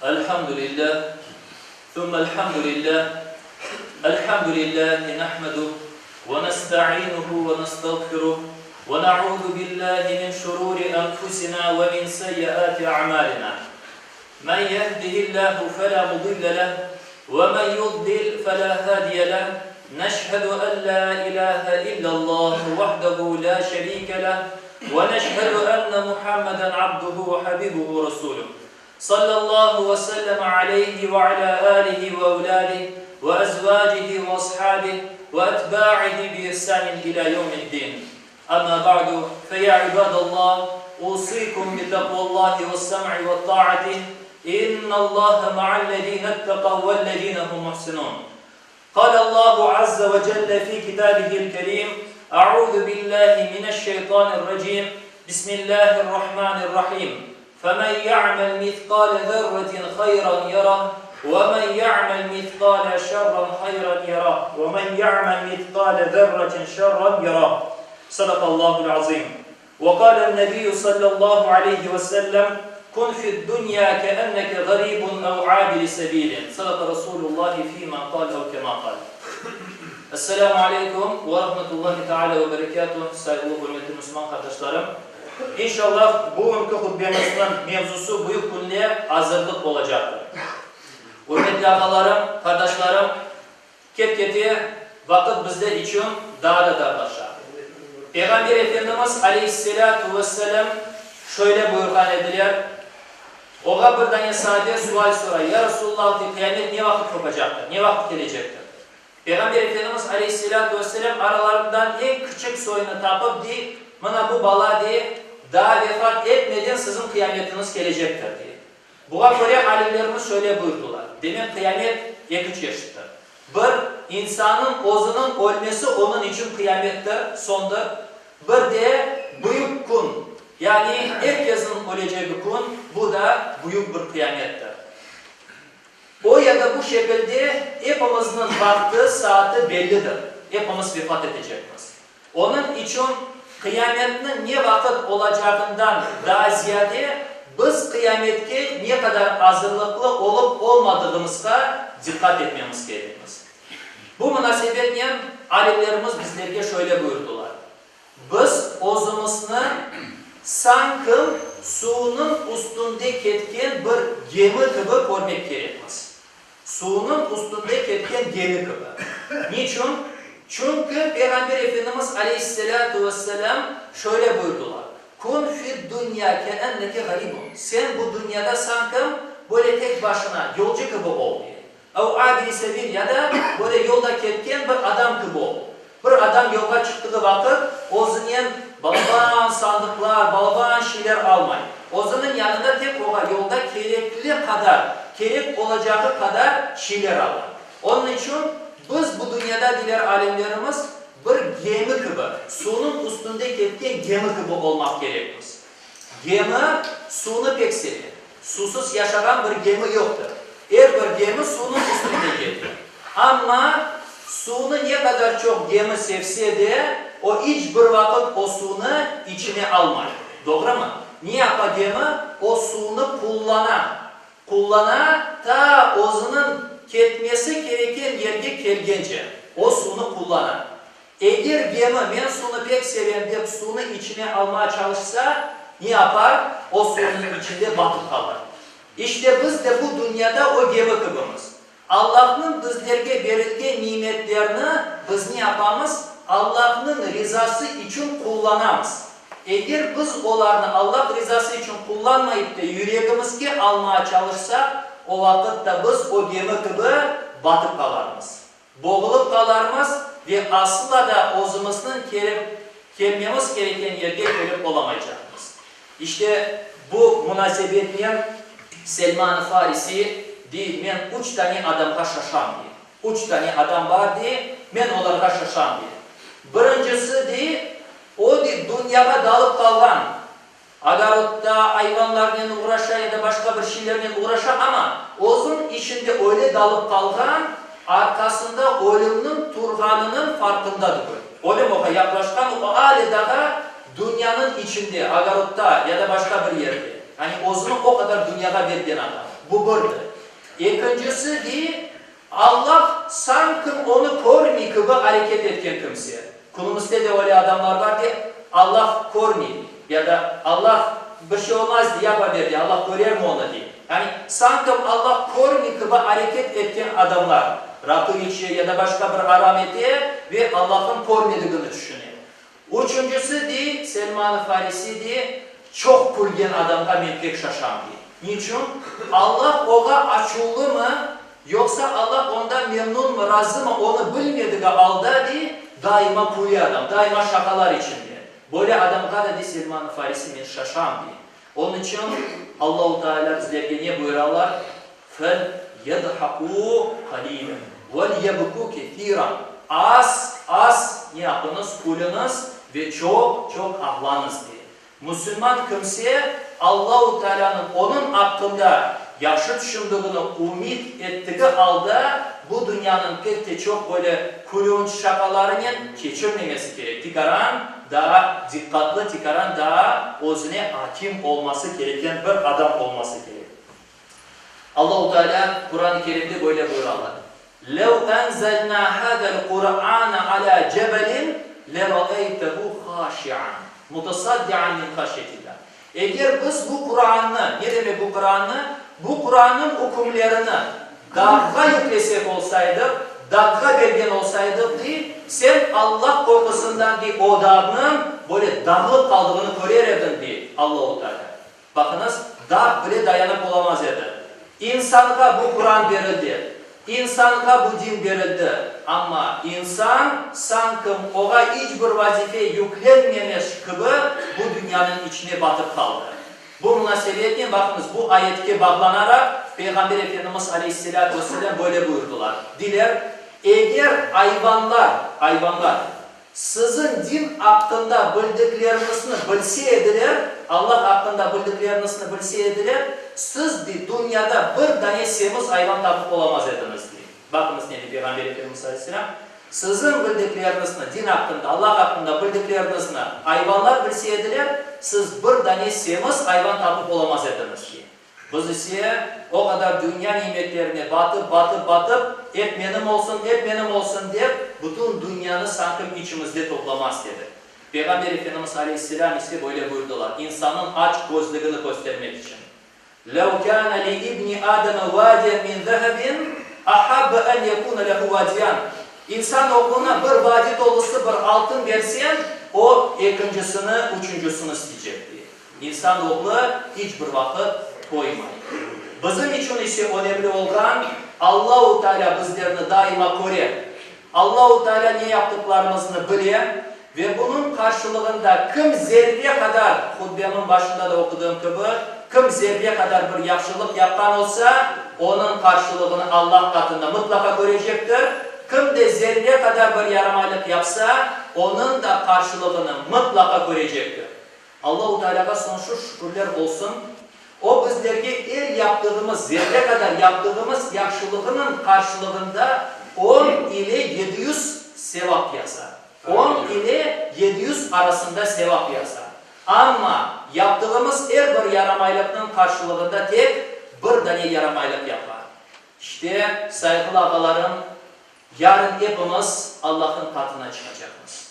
Elhamdülillah, thumma elhamdülillah, elhamdülillahi nahmeduh ve nestainuhu ve nestağfiruh ve na'uzu billahi min şururi enfusina ve min seyyiati a'malina. Men yehdihillahu fela mudille leh ve men yudlil fela hadiye leh. Neşhedü en la ilahe illallah vahdehu la şerike leh ve neşhedü enne Muhammeden abduhu ve habibuhu ve resuluh. Sallallahu ve selleme aleyhi ve ala alihi ve evladihi ve ezvacihi ve ashabihi ve etba'ihi bi ihsanin ila yevmiddin. Amma ba'du, fe ya ibadallah, usikum bi takvallahi ve's-sem'i ve't-ta'ati, innallaha ma'allezînettekav vellezîne hum muhsinûn. Kâle Allahu azze ve celle fî kitâbihil kerîm, Eûzü billâhi mineşşeytânirracîm, Bismillâhirrahmânirrahîm, Femen ya'mel mithqâle zerretin hayran yerah, ve men ya'mel mithqâle şerran hayran yerah, ve men ya'mel mithqâle zerretin şerran yerah. Sadakallâhul azîm. Ve kâlen nebiyyü sallallahu aleyhi ve sellem, Kun fi'd-dunya keenneke garibun ev abiri sebilin. Sadaka Resulullahi fîmâ kâl ev kemâ kâl. Esselamu aleykum ve rahmetullahi teala ve berekatuh, sayğılı hürmetli Müslüman qardaşlarım. İnşallah, bugünki hutbemizniñ mevzusı büyük künle azırlıq olacaqtır. Ürmetli ağalarım, qardaşlarım, ket-kete vaqıt bizler içün daa da darlaşa. Peyğamber Efendimiz aleyhisselâtu vesselâm şöyle buyurğan ediler, Oğa bir dane saabe sual soray, Ya Resulullah, dey, qıyamet ne vaqıt qopacaqtır, ne vaqıt kelecektir? Peyğamber Efendimiz aleyhisselâtu vesselâm aralarından eñ kiçik soyunı tapıp, dey, Mına bu bala, dey, daa vefat etmeden siziñ qıyametiñiz kelecektir, dey. Buğa köre alimlerimiz şöyle buyurdılar, demek qıyamet eki çeşittir. Bir, insannıñ özüniñ ölmesi onıñ içün qıyamettir, soñdır. Bir de büyük kün, yani er kesniñ ölecegi kün, bu da büyük bir qıyamettir. O ya da bu şekilde epimizniñ vaqtı, saatı bellidir, epimiz vefat etecekmiz. Onıñ içün qıyametniñ ne vaqıt olacağından daa ziyade biz qıyametke ne qadar azırlıqlı olıp olmadığımızğa diqqat etmemiz kerekmiz. Bu munasebetnen alimlerimiz bizlerge şöyle buyurdılar, Biz özümizni sankim suvnıñ üstünde ketken bir gemi kibi körmek kerekmiz. Suvnıñ üstünde ketken gemi kibi. Niçün? Çünki Peyğamber Efendimiz aleyhisselâtu vesselâm şöyle buyurdılar, Kun fid-dünya keenneke garibun, Sen bu dünyada sankim böyle tek başına, yolcu kibi ol, diye. Ev abiri sebil ya da böyle yolda ketken bir adam kibi ol. Bir adam yolğa çıqtığı vaqıt özünen balaban sandıqlar, balaban şeyler almay. Özüniñ yanında tek oğa yolda kerekli qadar, kerek olacağı qadar şeyler ala. Onıñ içün biz bu dünyada, deyler alimlerimiz, bir gemi kibi, suvnıñ üstünde ketken gemi kibi olmaq kerekmiz. Gemi suvnı pek seve. Suvsız yaşağan bir gemi yoqtır. Er bir gemi suvnıñ üstünde kete. Amma suvnı ne qadar çoq gemi sevse de, o iç bir vaqıt o suvnı içine almay. Doğrumı? Ne yapa gemi? O suvnı qullana. Qullana ta özüniñ ketmesi kereken yerge kelgence. O suvnı qullana. Eger gemi, men suvnı pek sevem dep, suvnı içine almağa çalışsa, ne yapar? O suvnıñ içinde batıp qalır. İşte biz de bu dünyada o gemi kibimiz. Allahnıñ bizlerge berilgen nimetlerni biz ne yapamız? Allahnıñ rizası içün qullanamız. Eger biz olarnı Allah rizası içün qullanmayıp da yüregimizge almağa çalışsaq, o vaqıt da biz o gemi kibi batıp qalarmız. Boğulıp qalarmız ve asla da özümizniñ kelip kelmemiz kereken yerge kelip olamaycaqmız. İşte, bu munasebetnen Selman-ı Farisi dey, men üç tane adamğa şaşam, dey. Üç tane adam bar, dey, men olarğa şaşam, dey. Birincisi, dey, o, dey, dünyağa dalıp qalğan, Ogorodda ayvanlarnen uğraşa ya da başqa bir şeylernen uğraşa, amma özüñ işinde öyle dalıp qalğan, arqasında ölümniñ turğanınıñ farqında degil. Ölüm oğa yaqlaşqan, o ale daha dünyanıñ içinde, ogorodda ya da başqa bir yerde. Yani özüni o qadar dünyağa bergen adam. Bu birdir. Ekincisi, dey, Allah sankim onı körmey kibi areket etken kimse. Künümizde de öyle adamlar bar ki, Allah körmey ya da Allah bir şey olmaz dey, yapa ber dey, Allah körermi onı dey. Yani, sankim Allah körmey kibi areket etken adamlar raqı içe ya da başqa bir aram ete ve Allahnıñ körmedigini tüşüne. Üçüncisi, dey, Selman-ı Farisi, dey, çoq külgen adamğa men pek şaşam, dey. Niçün? Allah oğa açuvlımı, yoqsa Allah ondan memnunmı, razımı, onı bilmedigi alda, dey, daima küle adam, daima şaqalar içinde. Böyle adamğa da, dey Selman-ı Farisi, men şaşam, dey. Onıñ içün Allahu Teala bizlerge ne buyuralar? Fel yedhakû qalîlen vel yebkû kesîran, Az, az ne yapıñız, külüñiz ve çoq, çoq ağlañız, dey. Müslüman kimse Allahu Tealânıñ onıñ aqqında yahşı tüşündigini ümit ettigi alda bu dünyanıñ pek te çoq böyle külünç şaqalarınen keçirmemesi kerek, tikaran daa diqqatlı, tikaran daa özüne akim olması kereken bir adam olması kerek. Allahu Teala Quran-ı Kerimde böyle buyuralar, Lev enzelnâ hâzel Qur'âne alâ cebelin lera'eytehu hâşi'an mutasaddi'an min haşyetillah. Eger biz bu Qur'annı, ne demek bu Qur'annı? Bu Qur'annıñ ükümlerini dağğa yüklesek olsaydıq, dağğa bergen olsaydıq, dey, sen Allah qorqusından, dey, o dağnıñ böyle dağılıp qaldığını körer ediñ, dey Allahu Teala. Baqıñız, dağ bile dayanıp olamaz edi. İnsanğa bu Quran berildi, insanğa bu din berildi, amma insan, sankim oğa iç bir vazife yüklenmemiş kibi, bu dünyanıñ içine batıp qaldı. Bu munasebetnen, baqıñız, bu ayetke bağlanaraq, Peyğamber Efendimiz aleyhisselâtu vesselâm böyle buyurdılar, diler, Eger ayvanlar, ayvanlar, Siziñ din aqqında bildikleriñizni bilse ediler, Allah aqqında bildikleriñizni bilse ediler, siz, dey, dünyada bir dane semiz ayvan tapıp olamaz ediñiz, dey. Baqıñız ne dey Peyğamber Efendimiz aleyhisselâm, Siziñ bildikleriñizni, din aqqında, Allah aqqında bildikleriñizni ayvanlar bilse ediler, siz bir dane semiz ayvan tapıp olamaz ediñiz, dey. Biz ise o qadar dünya nimetlerine batıp, batıp, batıp, ep menim olsun, ep menim olsun dep, bütün dünyanı sankim içimizde toplamaz edik. Peyğamber Efendimiz aleyhisselâm ise böyle buyurdılar, insannıñ açközlügini köstermek içün, Lev kâne li ibni Ademe vadiyen min zehebin, ahabbe en yekûne lehu vadiyan. İnsan oğluna bir vadi tolusı bir altın berseñ, o, ekincisini, üçüncisini isteycek, dey. İnsan oğlu iç bir vaqıt toymay. Bizim içün ise önemli olğan, Allahu Teala bizlerni daima köre. Allahu Teala ne yaptıqlarımıznı bile ve bunıñ qarşılığında kim zerre qadar, hutbemniñ başında da oqudığım kibi, kim zerre qadar bir yahşılıq yapqan olsa, onıñ qarşılığını Allah qatında mıtlaqa körecektir, kim de zerre qadar bir yaramaylıq yapsa, onıñ da qarşılığını mıtlaqa körecektir. Allahu Tealâğa soñsuz şükürler olsun, O bizlerge er yaptığımız, zerre qadar yaptığımız yahşılığınıñ qarşılığında on ile 700 sevap yaza. On ile 700 arasında sevap yaza. Amma yaptığımız er bir yaramaylıqnıñ qarşılığında tek bir dane yaramaylıq yapa. İşte, sayğılı ağalarım, yarın epimiz Allahnıñ qatına çıqacaqmız.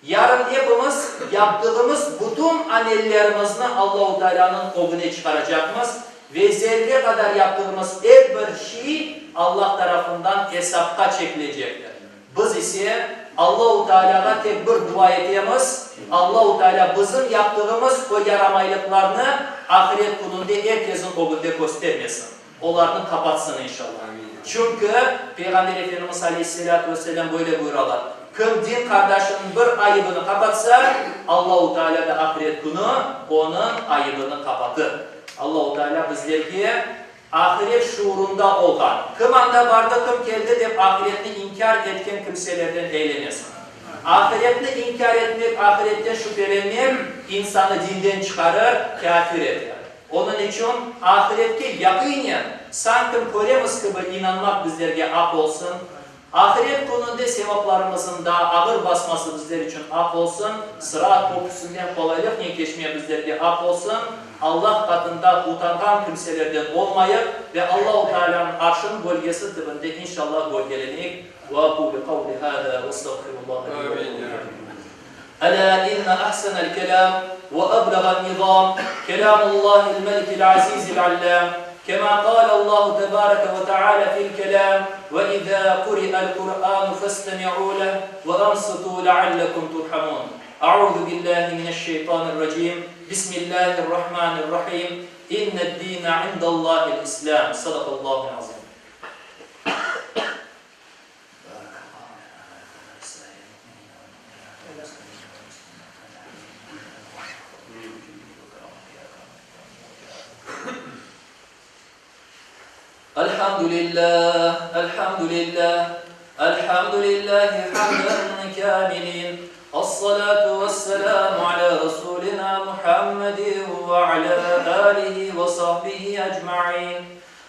Yarın epimiz yaptığımız bütün amellerimizni Allahu Tealânıñ ögüne çıqaracaqmız ve zerre qadar yaptığımız er bir şiy Allah tarafından esapqa çekilecektir. Biz ise Allahu Tealâğa tek bir dua etemiz, Allahu Tealâ bizim yaptığımız o yaramaylıqlarnı ahiret kününde er kesin ögünde köstermesin. Olarnı qapatsın, inşallah. Çünki Peyğamber Efendimiz aleyhisselâtu vesselâm böyle buyuralar, Kim din qardaşınıñ bir ayıbını qapatsa, Allahu Tealâ da ahiret künü onıñ ayıbını qapatır. Allahu Tealâ bizlerge ahiret şuurında olğan, kim anda bardı, kim keldi dep ahiretni inkâr etken kimselerden eylemesin. Ahiretni inkâr etmek, ahiretten şübelenmek insanı dinden çıqarır, kâfir eter. Onıñ içün ahiretke yaqinen, sankim köremiz kibi inanmaq bizlerge aq olsun. Ahiret kününde sevaplarımızın da ağır basması bizler içün aq olsun, Sırat köprüsinden qolaylıqnen keçme bizlerge aq olsun, Allah qatında utanğan kimselerden olmayıq ve Allahu Tealânıñ Arşınıñ gölgesi tibinde inşallah gölgeleneyik. Ve aqulu qavli hâzâ ve estağfirullaha li ve lekum. Elâ inne ahsenel kelâm ve ebleğen nizâm kelâmullâhil melikil azîzil allâm, kemâ kâlellâhu tebâreke ve teâlâ fil kelâm, ve izâ kuri'el Kur'ânu festemi'û leh ve ansitû leallekum turhamûn. A'ûzü billâhi mineşşeytanirracîm, Bismillâhirrahmânirrahîm, İnned-dîne indallâhil İslâm. Sadakallâhul azîm. Elhamdülillah, elhamdülillah, elhamdülillahi hamden kamilin, Es-salatu ves-selamu ala Rasulina Muhammedin ve ala alihi ve sahbihi ecmain.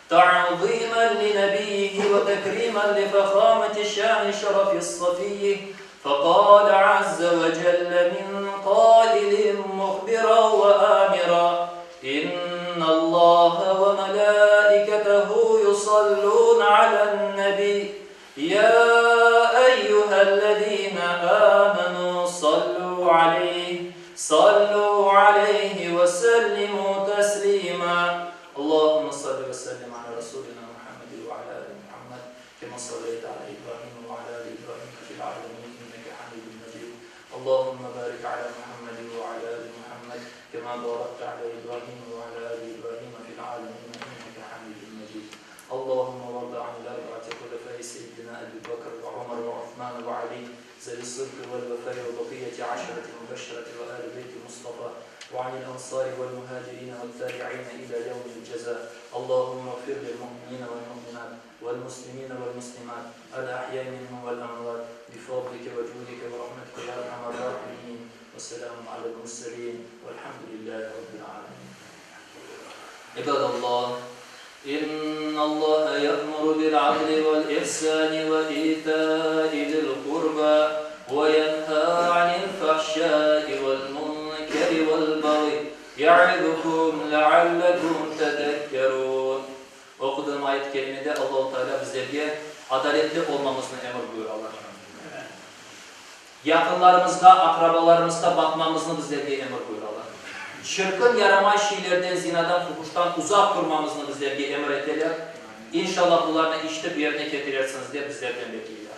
Ta'zimen li nebiyyihi ve tekrimen li fehâmeti şâni şerefi safiyyi, feqâle azze ve celle min qâilin muhbiran ve âmiran, İnnallâhe ve melâiketehu yusallûne alen-nebiy, yâ eyyühellezîne âmenû sallû aleyh, sallû aleyhi ve sellimû teslîmâ. Allahümme salli ve sellim ala Rasulina Muhammedi ve ala ali Muhammed, kema salleyte ala İbrahim ve ala ali İbrahim fil alemin inneke hamidun mecid. Allahümme barik ala Muhammedi ve ala ali Muhammed, kema barakte ala İbrahim ve ala ali İbrahim fil alemin inneke hamidun mecid. Allahümme varda anil erbaati hulefai seyyidina Ebi Bekr ve Ömer ve Osman ve Ali, zevi-sıdkı vel-vefai ve bakiyeti aşereti mübeşşereti ve ali beyti Mustafa ve anil ensari vel-muhacirine ve't-tabi'ine ila yevmil ceza. Allahümme iğfir lil-mu'minine vel-mu'minat vel-muslimine vel-muslimat el-ahyai minhum vel-emvat bifadlike ve cudike ve rahmetike ya erhamer rahimin ve selamun alel-murselin velhamdülillahi rabbil alemin. İbadallah, İnnallaha ya'muru bil-adli vel-ihsani ve ita'i zil-qurba ve yenha anil-fahşai vel-munkeri vel-bagyi ya'izukum leallekum tezekkerun. Oquduğım ayet-i kerimede Allahu Teala bizlerge adaletli olmamıznı emir buyuralar. Yaqınlarımızğa, aqrabalarımızğa baqmamıznı bizlerge emir buyuralar. Çirkin, yaramay şeylerden, zinadan, fuhuştan uzaq turmamıznı bizlerge emir eteler. İnşallah, bularnı işitip yerine ketirersiñiz, dep bizlerden bekleyler.